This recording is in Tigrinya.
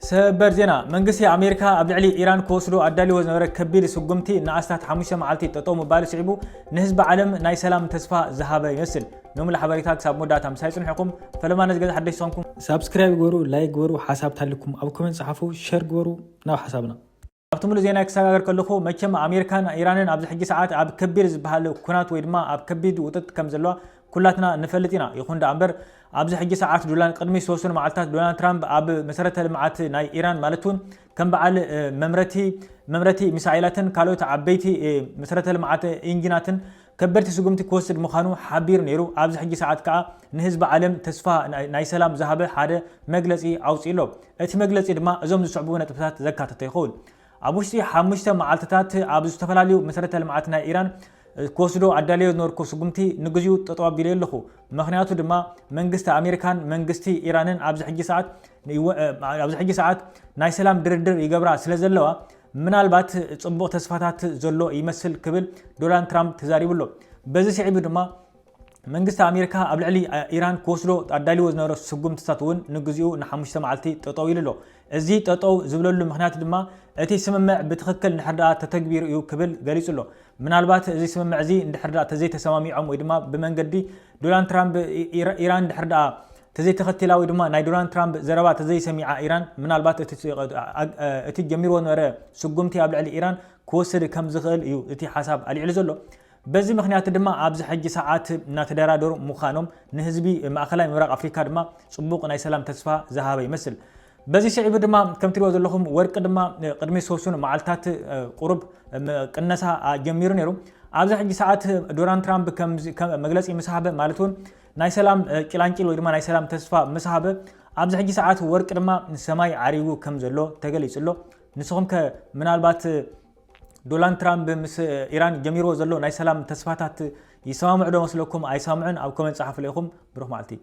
ሰበር ዜና። መንግስቲ ኣሜሪካ ኣብ ልዕሊ ኢራን ክወስዶ ኣዳልዎ ዝነበረ ከቢድ ስጉምቲ ንኣስታት ሓሙሽተ መዓልቲ ጠጠው ምባሉ ስዒቡ ንህዝቢ ዓለም ናይ ሰላም ተስፋ ዝሃበ ይመስል። ኖምላ ሓበሬታ ክሳብ መወዳእታ ምሳይ ጽንሕኩም። ፈለማ ነዚ ገዛ ሓደሽ ዝኾንኩም ሳብስክራይብ ግበሩ፣ ላይክ ግበሩ፣ ሓሳብ ታልኩም ኣብ ኮመንት ጸሓፉ፣ ሸር ግበሩ። ናብ ሓሳብና። ኣብቲ ሙሉእ ዜና ክሰጋገር ከለኹ መቸም ኣሜሪካን ኢራንን ኣብዚ ሕጂ ሰዓት ኣብ ከቢድ ዝበሃል ኩናት ወይ ድማ ኣብ ከቢድ ውጥጥ ከም ዘለዋ ኩላትና ንፈልጥ ኢና። ይኹን ደኣ እምበር ኣብዚ ሕጂ ሰዓት ዶላን ቅድሚ ዝተወሰኑ መዓልታት ዶናልድ ትራምፕ ኣብ መሰረተ ልምዓት ናይ ኢራን ማለት እውን ከም በዓል መምረቲ መምረቲ ሚሳይላትን ካልኦት ዓበይቲ መሰረተ ልምዓት ኢንጂናትን ከበድቲ ስጉምቲ ክወስድ ምዃኑ ሓቢሩ ነይሩ። ኣብዚ ሕጂ ሰዓት ከዓ ንህዝቢ ዓለም ተስፋ ናይ ሰላም ዝሃበ ሓደ መግለፂ ኣውፅኡ ኣሎ። እቲ መግለፂ ድማ እዞም ዝስዕቡ ነጥብታት ዘካተተ ይኸውን። ኣብ ውሽጢ ሓሙሽተ መዓልትታት ኣብ ዝተፈላለዩ መሰረተ ልምዓት ናይ ኢራን ክወስዶ ኣዳልዮ ዝነበርኩ ስጉምቲ ንግዚኡ ጠጠው ኣቢለ ኣለኹ። ምኽንያቱ ድማ መንግስቲ ኣሜሪካን መንግስቲ ኢራንን ኣብዚ ሕጂ ሰዓት ኣብዚ ሕጂ ሰዓት ናይ ሰላም ድርድር ይገብራ ስለ ዘለዋ ምናልባት ፅቡቕ ተስፋታት ዘሎ ይመስል ክብል ዶናልድ ትራምፕ ተዛሪቡ ኣሎ። በዚ ስዒቡ ድማ መንግስቲ ኣሜሪካ ኣብ ልዕሊ ኢራን ክወስዶ ኣዳልዎ ዝነበረ ስጉምትታት እውን ንግዚኡ ንሓሙሽተ መዓልቲ ጠጠው ኢሉ ኣሎ። እዚ ጠጠው ዝብለሉ ምኽንያት ድማ እቲ ስምምዕ ብትኽክል እንድሕር ደኣ ተተግቢሩ እዩ ክብል ገሊጹ ኣሎ። ምናልባት እዚ ስምምዕ እዚ እንድሕር ደኣ ተዘይተሰማሚዖም ወይ ድማ ብመንገዲ ዶናልድ ትራምፕ ኢራን እንድሕር ደኣ ተዘይተኸቲላ ወይ ድማ ናይ ዶናልድ ትራምፕ ዘረባ ተዘይሰሚዓ ኢራን ምናልባት እቲ ጀሚርዎ ነበረ ስጉምቲ ኣብ ልዕሊ ኢራን ክወስድ ከም ዝኽእል እዩ እቲ ሓሳብ ኣልዒሉ ዘሎ። በዚ ምኽንያት ድማ ኣብዚ ሕጂ ሰዓት እናተደራደሩ ምዃኖም ንህዝቢ ማእኸላይ ምብራቕ ኣፍሪካ ድማ ፅቡቕ ናይ ሰላም ተስፋ ዝሃበ ይመስል። በዚ ስዒቡ ድማ ከም ትሪኦ ዘለኹም ወርቂ ድማ ቅድሚ ዝተወሰኑ መዓልታት ቁሩብ ቅነሳ ጀሚሩ ነይሩ። ኣብዚ ሕጂ ሰዓት ዶናልድ ትራምፕ መግለፂ ምስ ሃበ ማለት እውን ናይ ሰላም ጭላንጭል ወይ ድማ ናይ ሰላም ተስፋ ምስ ሃበ ኣብዚ ሕጂ ሰዓት ወርቂ ድማ ሰማይ ዓሪጉ ከም ዘሎ ተገሊፁ ኣሎ። ንስኹም ከ ምናልባት ዶናልድ ትራምፕ ምስ ኢራን ጀሚርዎ ዘሎ ናይ ሰላም ተስፋታት ይሰማምዑ ዶ መስለኩም ኣይሰማምዑን? ኣብ ኮመንት ጸሓፉ ኢኹም። ብሩኽ መዓልቲ።